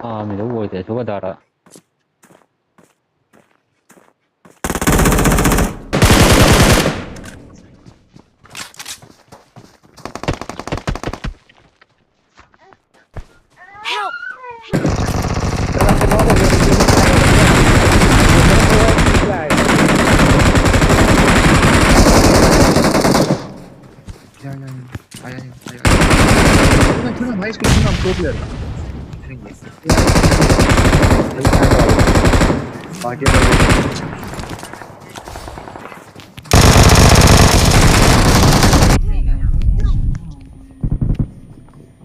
Ah, mi lo uai teh chu ka dar ah. Help! जा जा जा, आया नहीं, आया। सुना सुना भाई, इसको सुना, प्रो प्लेयर था। बाकी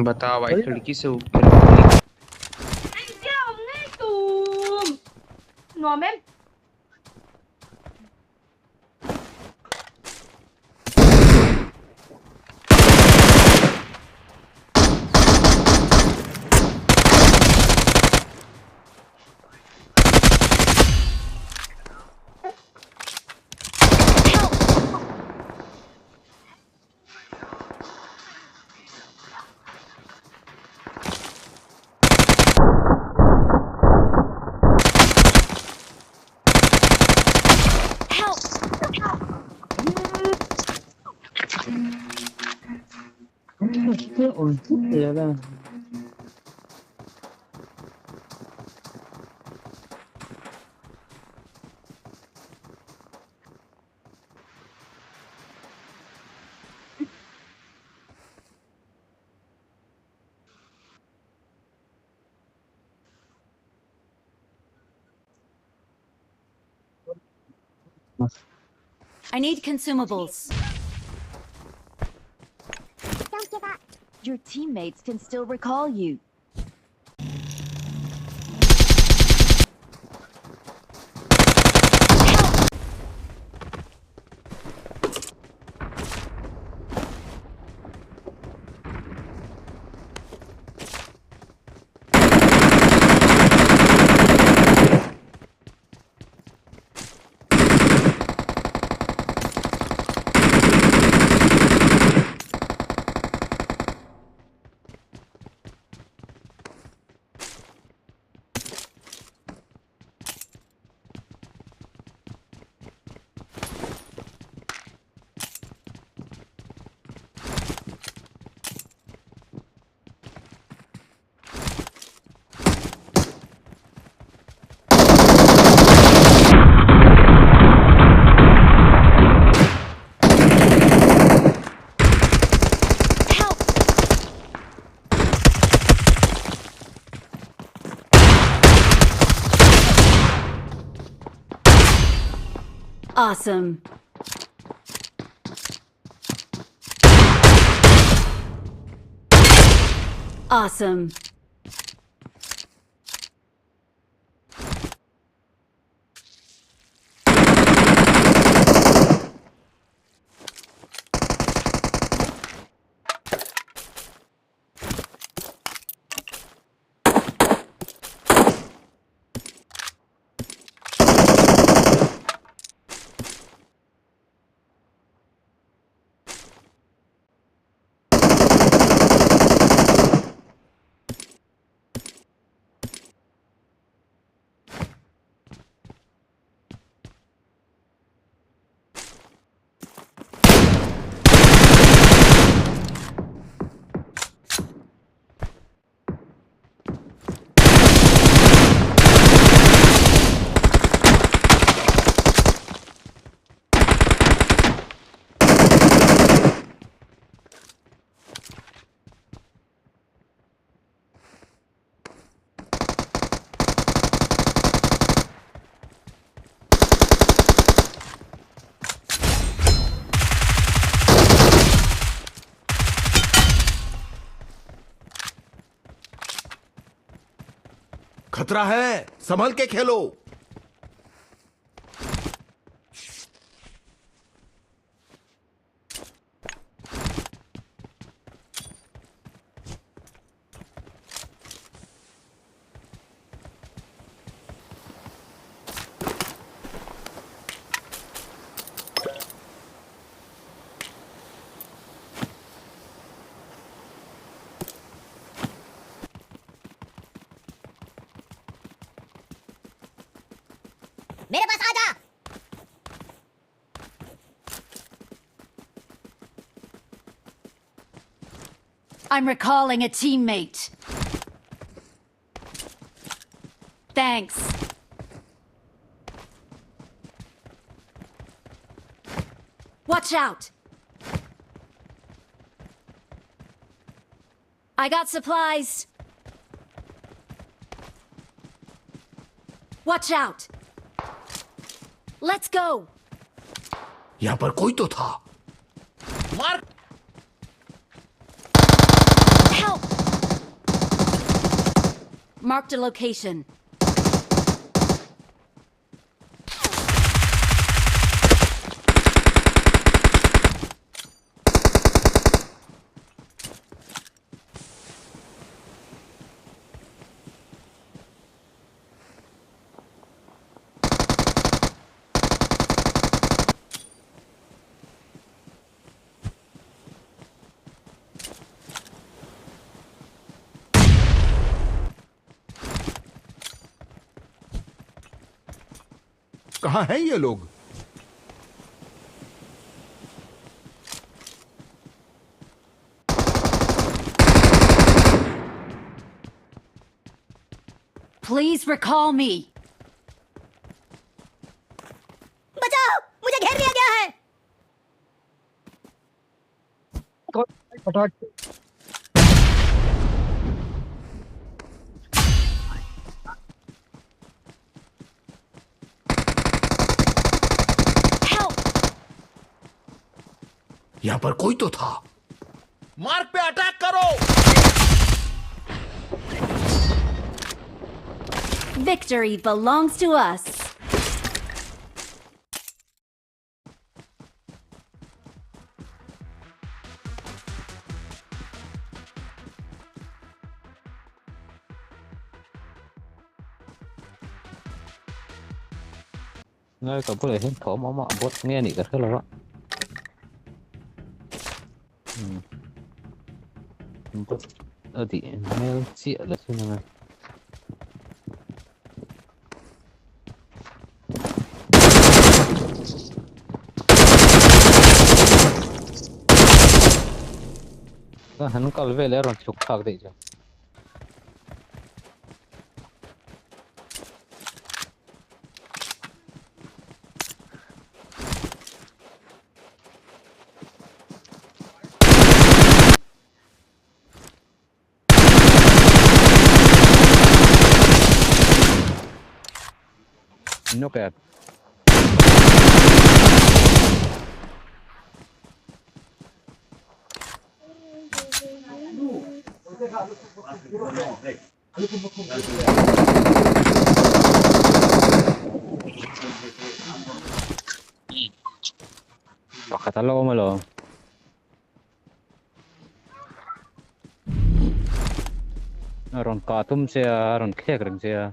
बताओ भाई, खिड़की से ऊपर गोली। Nuam em. Help! Help! I need consumables. Don't give up. Your teammates can still recall you. Help! Help! Awesome. Awesome. खतरा है, संभल के खेलो। मेरे पास आ जा। I'm recalling a teammate. Thanks. Watch out! I got supplies. Watch out! Let's go! यहाँ पर कोई तो था। मार। Help! Marked a location. कहाँ हैं ये लोग? Please recall me. बचाओ, मुझे घेर लिया गया है। फटाफट। Help! यहाँ पर कोई तो था। मार्ग पे अटैक करो। Victory belongs to us. Ngay cả bữa này thổ máu mọ bốt nghe nị cả thế là đó. Bốt ở thì nghe chị là thế này. Hắn còn về lẽ rồi chụp khác đấy chứ. Nó kẹt. Pakhat alo malo. Ron ka tum che a, ron thlek reng che a.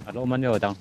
Alo man yo dang.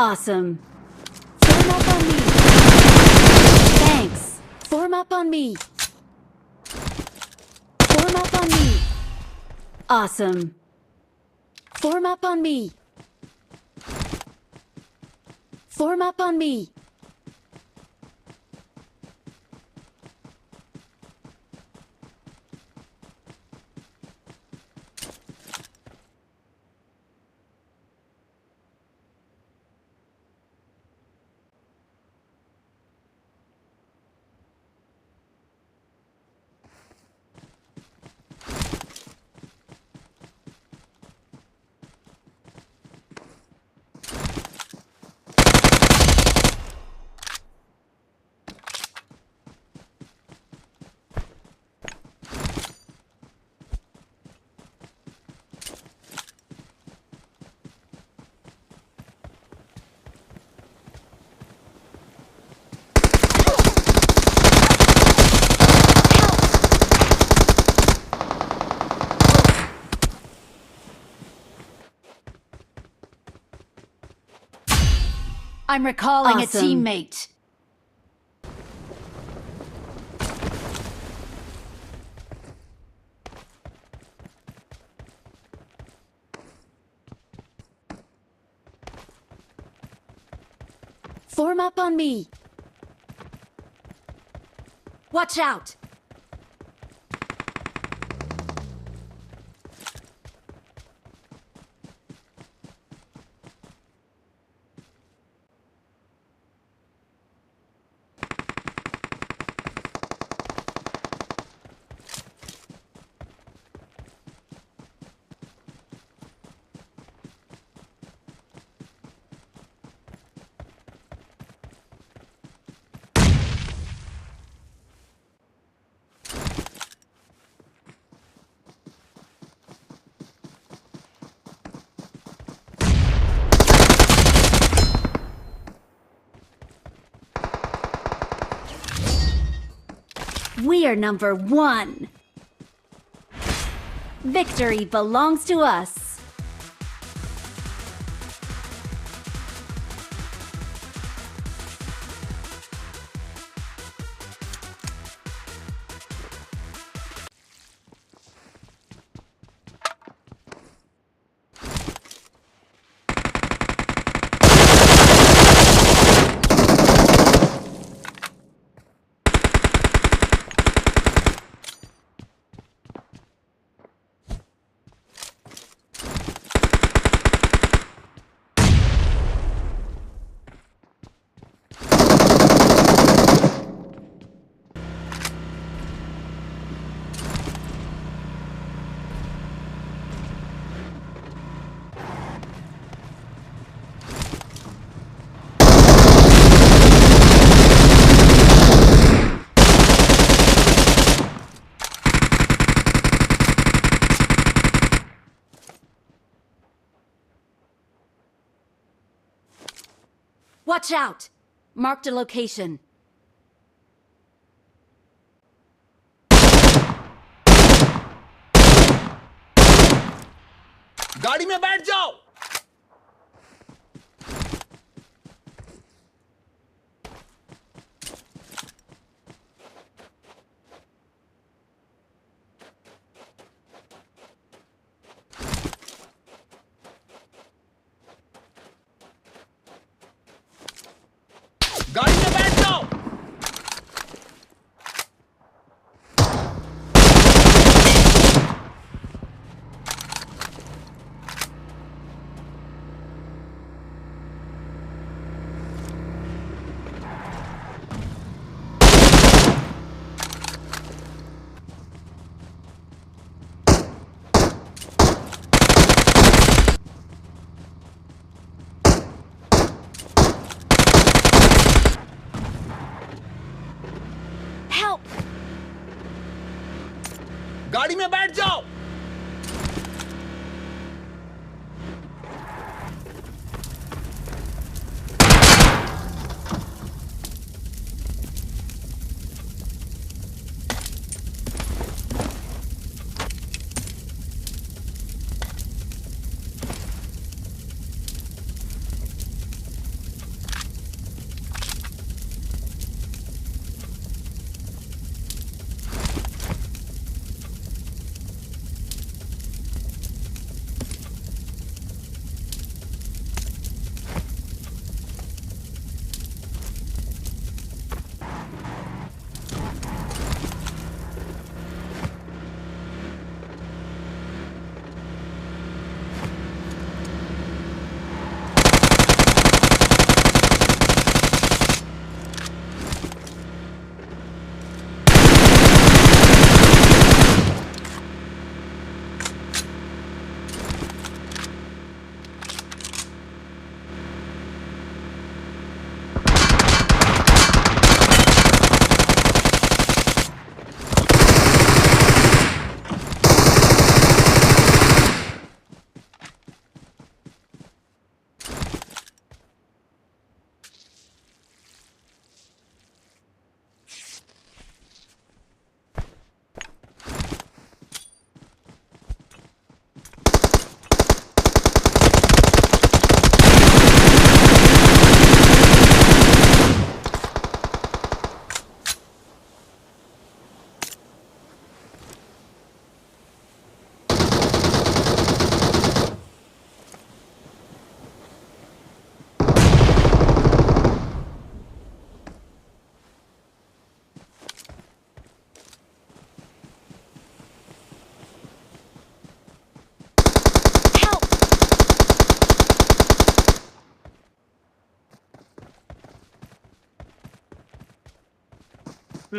Awesome. Form up on me. Thanks. Form up on me. Form up on me. Awesome. Form up on me. Form up on me. I'm recalling Awesome. a teammate. Form up on me. Watch out. We are number one. Victory belongs to us. Watch out! Marked a location. गाड़ी में बैठ जाओ गाड़ी में बैठ जाओ Help! गाड़ी में बैठ जाओ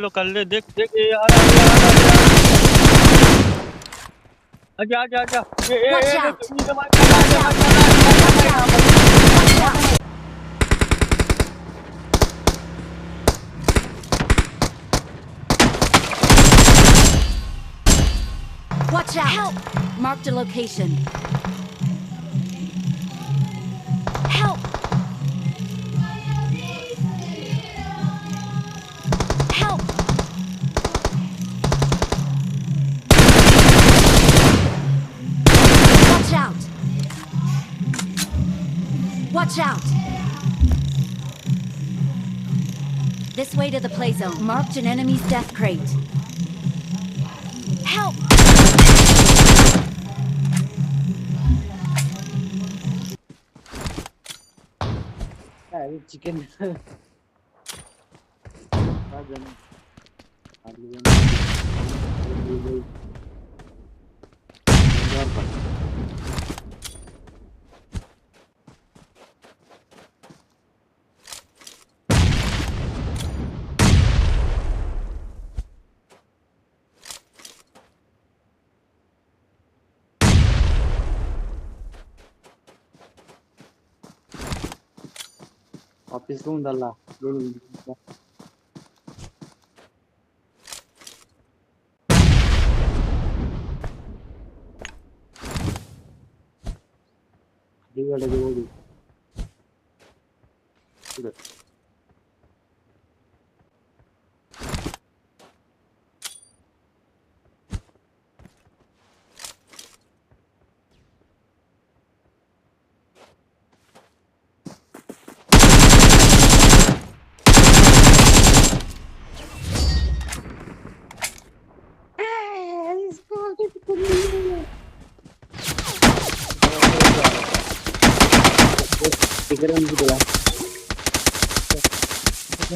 लो कर ले देख देख ये आ रहा ये आ रहा ये आ रहा। आजा आजा आजा ए ए Watch ए out. नीचे मार मार मार Watch out! Watch out! Watch out! Help! Marked a location. Help! Help! Watch out! Watch out! This way to the play zone. Marked an enemy's death crate. Help! Chicken वापस डाला तुला.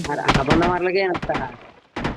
अरे आबांना मारलं काय आता?